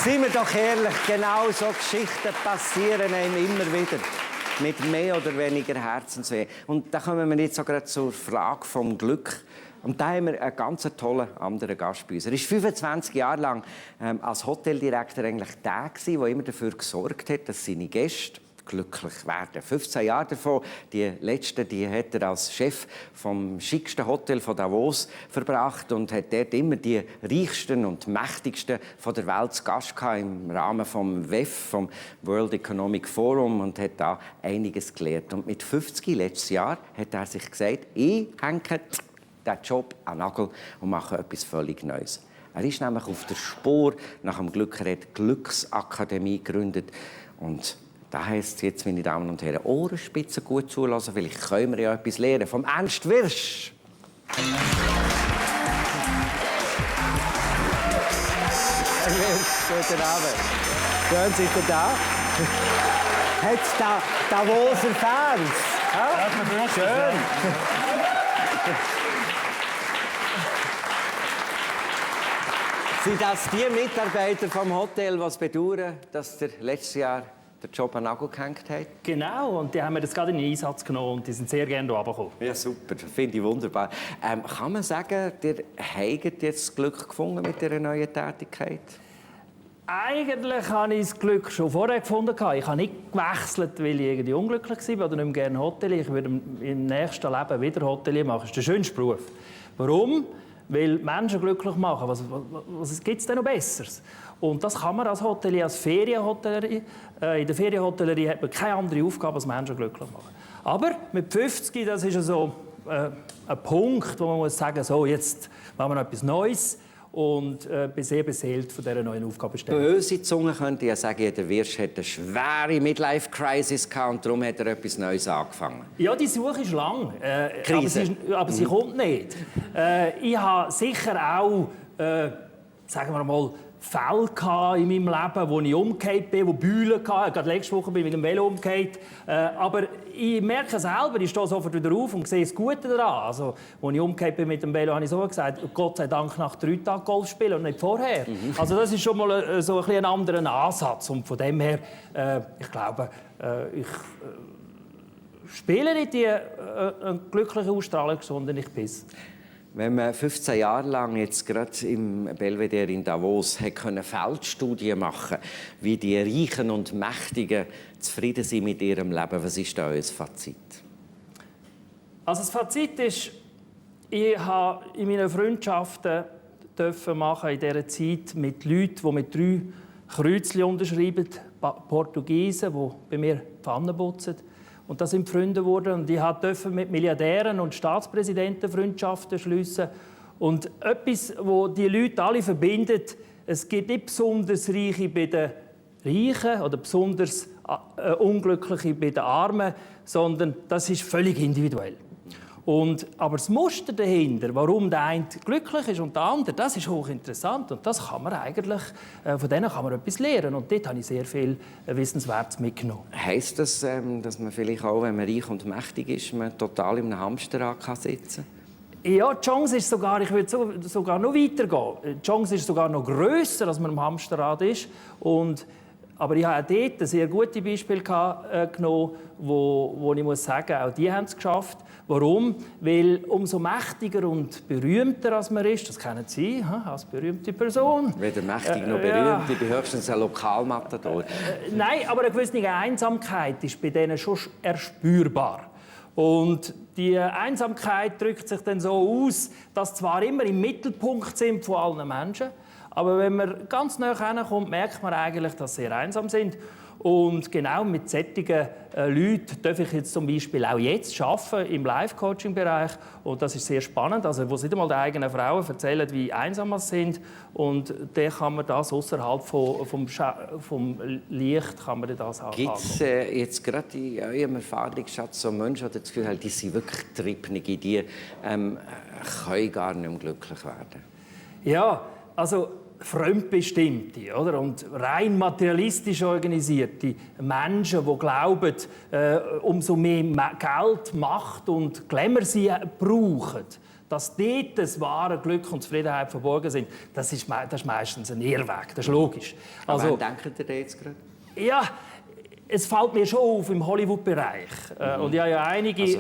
Seien wir doch ehrlich, genau so Geschichten passieren einem immer wieder. Mit mehr oder weniger Herzensweh. Und da kommen wir jetzt so gerade zur Frage vom Glück. Und da haben wir einen ganz tollen anderen Gast bei uns. Er war 25 Jahre lang als Hoteldirektor eigentlich der, der immer dafür gesorgt hat, dass seine Gäste glücklich werden. 15 Jahre davon, die letzten, die hat er als Chef vom schicksten Hotel von Davos verbracht und hat dort immer die reichsten und mächtigsten von der Welt zu Gast gehabt im Rahmen vom WEF, vom World Economic Forum, und hat da einiges gelernt. Und mit 50 letztes Jahr hat er sich gesagt, ich hänge den Job an den Nagel und mache etwas völlig Neues. Er ist nämlich auf der Spur nach dem Glück. Er hat die Glücksakademie gegründet. Und da heisst es jetzt, meine Damen und Herren, Ohrenspitzen gut zulassen. Vielleicht können wir ja etwas lernen vom Ernst Wirsch. Herr Wirsch, guten Abend. Schön, seid ihr da? Hat es Davoser Fans? Ja? Schön. Sind das die Mitarbeiter vom Hotel, die es bedauern, dass der letztes Jahr den Job an den Nagel gehängt hat? Genau, und die haben wir das gerade in den Einsatz genommen und die sind sehr gerne hierher gekommen. Ja, super, finde ich wunderbar. Kann man sagen, ihr habt jetzt Glück gefunden mit dieser neuen Tätigkeit? Eigentlich habe ich das Glück schon vorher gefunden. Ich habe nicht gewechselt, weil ich irgendwie unglücklich war oder nicht mehr gerne Hotelier. Ich würde im nächsten Leben wieder Hotelier machen. Das ist der schönste Beruf. Warum? Weil Menschen glücklich machen. Was gibt es denn noch Besseres? Und das kann man als Hotelier, als Ferienhotellerie. In der Ferienhotellerie hat man keine andere Aufgabe, als Menschen glücklich machen. Aber mit 50, das ist so ein Punkt, wo man muss sagen, so, jetzt machen wir noch etwas Neues. Und bin sehr beseelt von dieser neuen Aufgabenstellung. Böse Zungen könnte ja sagen, der Wirsch hat eine schwere Midlife-Crisis gehabt und darum hat er etwas Neues angefangen. Ja, die Suche ist lang, Krise. aber sie kommt nicht. Ich habe sicher auch, sagen wir mal, Fälle in meinem Leben, wo ich umgekehrt bin, wo Bühlen hatte. Gerade letzte Woche bin ich mit dem Velo umgekehrt. Aber ich merke selber, ich stehe sofort wieder auf und sehe das Gute daran. Also, als ich umgekehrt bin mit dem Velo, habe ich so gesagt, Gott sei Dank nach 3 Tagen Golf spielen und nicht vorher. Also das ist schon mal so ein anderer Ansatz. Und von dem her, ich glaube, ich spiele nicht eine glückliche Ausstrahlung, sondern ich bin es. Wenn man 15 Jahre lang jetzt gerade im Belvedere in Davos Feldstudien machen konnte, wie die Reichen und Mächtigen zufrieden sind mit ihrem Leben, was ist da euer Fazit? Also das Fazit ist, ich habe in meinen Freundschaften machen in dieser Zeit mit Leuten, die mit 3 Kreuzchen unterschreiben, Portugiesen, die bei mir die Pfanne putzen. Und das sind Freunde geworden. Und ich durfte mit Milliardären und Staatspräsidenten Freundschaften schliessen. Und etwas, das die Leute alle verbindet, es gibt nicht besonders Reiche bei den Reichen oder besonders Unglückliche bei den Armen, sondern das ist völlig individuell. Aber das Muster dahinter, warum der eine glücklich ist und der andere, das ist hochinteressant. Und das kann man eigentlich, von denen kann man etwas lernen. Und dort habe ich sehr viel Wissenswertes mitgenommen. Heisst das, dass man vielleicht auch, wenn man reich und mächtig ist, man total in einem Hamsterrad sitzen kann? Ja, die Chance ist sogar, ich würde sogar noch weitergehen. Die Chance ist sogar noch grösser, als man im Hamsterrad ist. Aber ich habe auch dort ein sehr gutes Beispiel genommen, wo ich muss sagen, auch die haben es geschafft. Warum? Weil umso mächtiger und berühmter als man ist, das kennen Sie als berühmte Person. Weder mächtig noch berühmt, ich bin höchstens ein Lokalmatador. Nein, aber eine gewisse Einsamkeit ist bei denen schon erspürbar. Und die Einsamkeit drückt sich dann so aus, dass sie zwar immer im Mittelpunkt sind von allen Menschen, aber wenn man ganz nah hinkommt, merkt man eigentlich, dass sie sehr einsam sind. Und genau mit solchen Leuten darf ich jetzt zum Beispiel auch jetzt arbeiten im Life-Coaching-Bereich. Und das ist sehr spannend. Also, wo sie nicht einmal den eigenen Frauen erzählen, wie einsam sie sind. Und dann kann man das außerhalb vom Licht kann man das Gibt es jetzt gerade in eurem Erfahrungsschatz so Menschen, die das Gefühl haben, die sind wirklich Triebnige, die können gar nicht mehr glücklich werden? Ja, also fremdbestimmte oder? Und rein materialistisch organisierte Menschen, die glauben, umso mehr Geld, Macht und Glamour sie brauchen, dass dort das wahre Glück und Zufriedenheit verborgen sind, das ist meistens ein Irrweg, das ist logisch. Also, wann denkt ihr jetzt gerade? Ja, es fällt mir schon auf im Hollywood-Bereich. Und ja, einige... Also,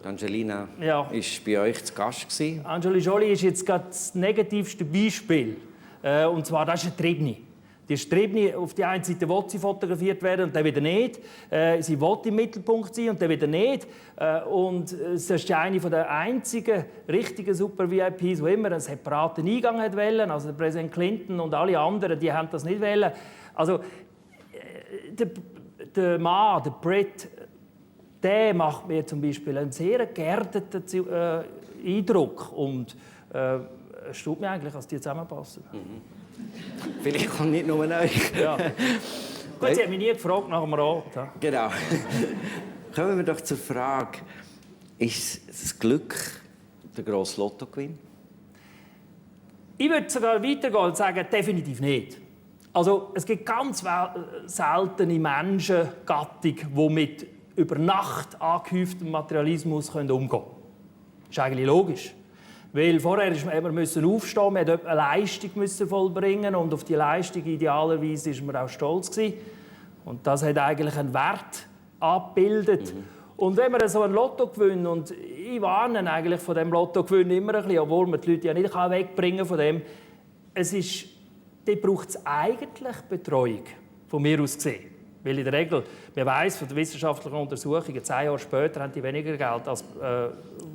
Angelina war bei euch zu Gast. Angelina Jolie ist jetzt gerade das negativste Beispiel. Und zwar, das ist eine Triebne. Die Strebni, auf die einen Seite will sie fotografiert werden und dann wieder nicht. Sie will im Mittelpunkt sein und dann wieder nicht. Und es ist eine der einzigen richtigen Super-VIPs, die immer einen separaten Eingang wollen. Also der Präsident Clinton und alle anderen, die haben das nicht wollen. Also der Mann, der Brit, der macht mir zum Beispiel einen sehr geerdeten Eindruck. Und es tut mir eigentlich, dass die zusammenpassen. Vielleicht kommt nicht nur euch. Ja. Gut, sie haben mich nie gefragt nach dem Rat. Ja. Genau. Kommen wir doch zur Frage, ist das Glück der grosse Lottogewinn? Ich würde sogar weitergehen und sagen, definitiv nicht. Also, es gibt ganz seltene Menschengattungen, die mit über Nacht angehäuftem Materialismus umgehen können. Das ist eigentlich logisch. Weil vorher musste man aufstehen, man musste eine Leistung vollbringen und auf die Leistung idealerweise war man auch stolz gewesen. Und das hat eigentlich einen Wert abgebildet. Und wenn man so ein Lotto gewinnt, und ich warne eigentlich von dem Lottogewinn immer ein bisschen, obwohl man die Leute ja nicht wegbringen kann von dem, dort braucht es eigentlich Betreuung, von mir aus gesehen. Weil in der Regel, man weiss von den wissenschaftlichen Untersuchungen, 10 Jahre später haben die weniger Geld, als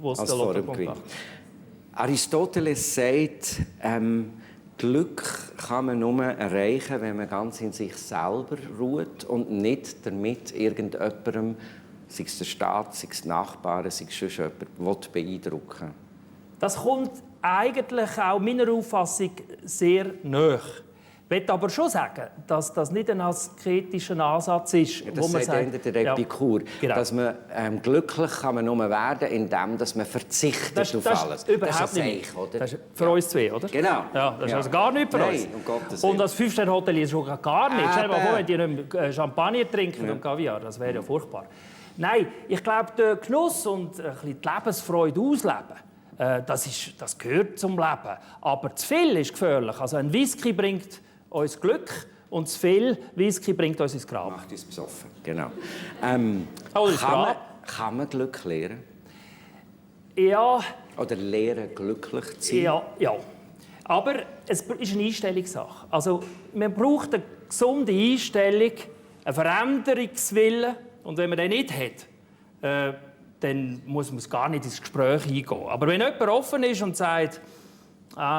was der Lotto macht. Aristoteles sagt, Glück kann man nur erreichen, wenn man ganz in sich selber ruht und nicht damit irgendjemandem, sei es der Staat, sei es die Nachbarn, sei es sonst jemand, beeindrucken. Das kommt eigentlich auch meiner Auffassung sehr nahe. Ich möchte aber schon sagen, dass das nicht ein asketischer Ansatz ist, ja, das wo man sagt, der Epikur, genau. Dass man glücklich kann man nur werden, indem dass man verzichtet auf alles. Überhaupt das ist nicht. Oder? Das ist für uns zwei, oder? Genau. Ja, das ist also gar nicht für uns. Um Gottes und das 5-Sterne-Hotel ist schon gar nicht. Stell dir mal vor, wenn die nicht Champagner trinken und Kaviar, das wäre ja furchtbar. Nein, ich glaube, der Genuss und ein bisschen die Lebensfreude ausleben, das gehört zum Leben. Aber zu viel ist gefährlich. Also ein Whisky bringt uns Glück und zu viel Whisky bringt uns ins Grab. Macht uns besoffen, genau. Kann man Glück lernen? Ja. Oder lernen, glücklich zu sein? Ja. Aber es ist eine Einstellungssache. Also, man braucht eine gesunde Einstellung, einen Veränderungswillen. Und wenn man den nicht hat, dann muss man gar nicht ins Gespräch eingehen. Aber wenn jemand offen ist und sagt,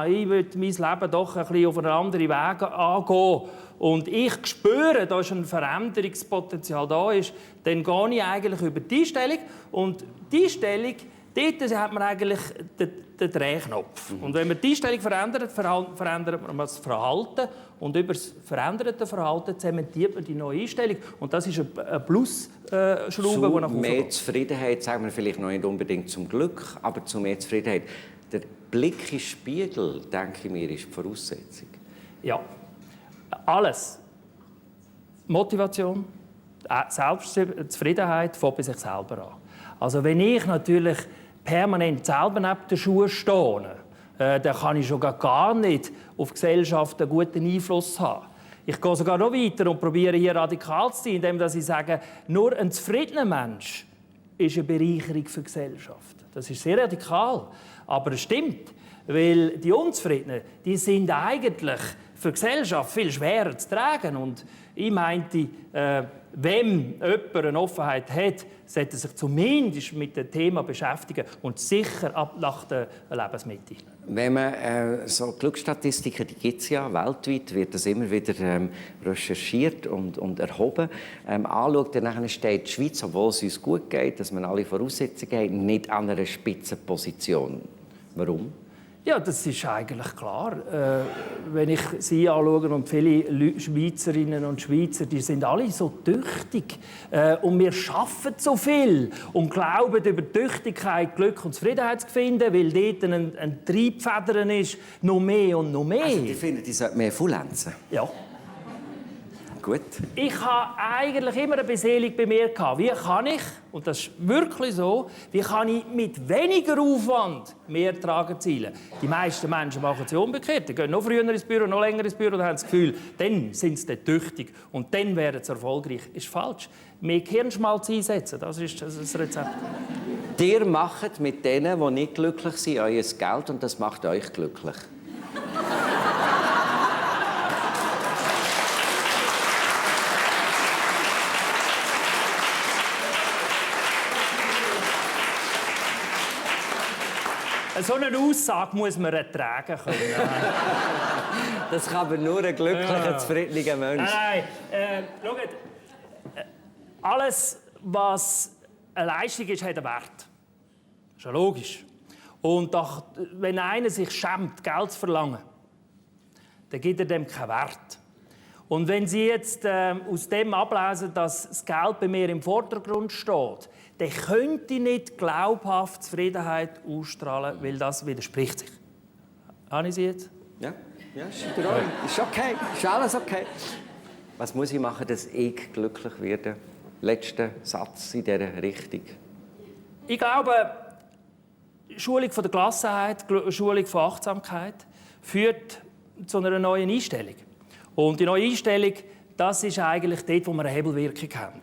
ich will mein Leben doch ein bisschen auf einen anderen Weg angehen und ich spüre, dass ein Veränderungspotenzial da ist, dann gehe ich eigentlich über die Einstellung. Und die Einstellung, dort hat man eigentlich den Drehknopf. Und wenn man die Einstellung verändert, verändert man das Verhalten. Und über das veränderte Verhalten zementiert man die neue Einstellung. Und das ist eine Plusschraube, die nach oben geht. Mehr Zufriedenheit, sagen wir vielleicht noch nicht unbedingt zum Glück, aber zu mehr Zufriedenheit. Der Blick in den Spiegel, denke ich mir, ist die Voraussetzung. Ja, alles. Motivation, Selbstzufriedenheit fängt bei sich selber an. Also wenn ich natürlich permanent selber neben den Schuhen stehe, dann kann ich schon gar nicht auf die Gesellschaft einen guten Einfluss haben. Ich gehe sogar noch weiter und probiere hier radikal zu sein, indem ich sage, nur ein zufriedener Mensch ist eine Bereicherung für die Gesellschaft. Das ist sehr radikal, aber es stimmt. Weil die Unzufriedenen, die sind eigentlich für die Gesellschaft viel schwerer zu tragen. Und ich meinte, wenn jemand eine Offenheit hat, sollte er sich zumindest mit dem Thema beschäftigen und sicher ab nach der Lebensmitte. Wenn man so Glücksstatistiken, die gibt es ja weltweit, wird das immer wieder recherchiert und erhoben. Anschaut, dann steht die Schweiz, obwohl es uns gut geht, dass wir alle Voraussetzungen haben, nicht an einer Spitzenposition. Warum? Ja, das ist eigentlich klar. Wenn ich Sie anschaue und viele Schweizerinnen und Schweizer, die sind alle so tüchtig. Und wir arbeiten so viel und glauben, über die Tüchtigkeit Glück und Zufriedenheit zu finden, weil dort ein Triebfeder ist, noch mehr und noch mehr. Also, die finden, die sollten mehr faulenzen? Ja. gut. Ich habe eigentlich immer eine Beseelung bei mir gehabt. Wie kann ich, und das ist wirklich so, wie kann ich mit weniger Aufwand mehr Ertrag erzielen? Die meisten Menschen machen es ja umgekehrt. Die gehen noch früher ins Büro, noch länger ins Büro und haben das Gefühl, dann sind sie tüchtig und dann werden sie erfolgreich. Ist falsch. Mehr Hirnschmalz einsetzen, das ist das Rezept. Ihr macht mit denen, die nicht glücklich sind, euer Geld und das macht euch glücklich. So eine Aussage muss man ertragen können. Das kann aber nur ein glücklicher, zufriedener Mensch. Nein, schaut, alles, was eine Leistung ist, hat einen Wert. Das ist ja logisch. Und doch, wenn einer sich schämt, Geld zu verlangen, dann gibt er dem keinen Wert. Und wenn Sie jetzt aus dem ablesen, dass das Geld bei mir im Vordergrund steht, dann könnte ich nicht glaubhaft Zufriedenheit ausstrahlen, weil das widerspricht sich. Habe ich Sie jetzt? Ja, ist in Ordnung. Ist okay, ist alles okay. Was muss ich machen, dass ich glücklich werde? Letzter Satz in dieser Richtung. Ich glaube, Schulung von der Gelassenheit, Schulung von Achtsamkeit führt zu einer neuen Einstellung. Und die neue Einstellung, das ist eigentlich dort, wo wir eine Hebelwirkung haben.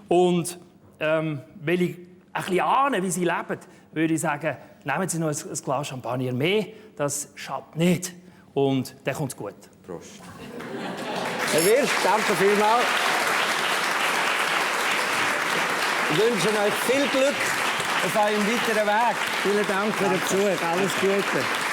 Und weil ich ein bisschen ahne, wie sie leben, würde ich sagen, nehmen Sie noch ein Glas Champagner mehr, das schadet nicht. Und dann kommt es gut. Prost. Herr Wirsch, danke vielmals. Ich wünsche euch viel Glück auf eurem weiteren Weg. Vielen Dank für den Besuch. Alles Gute.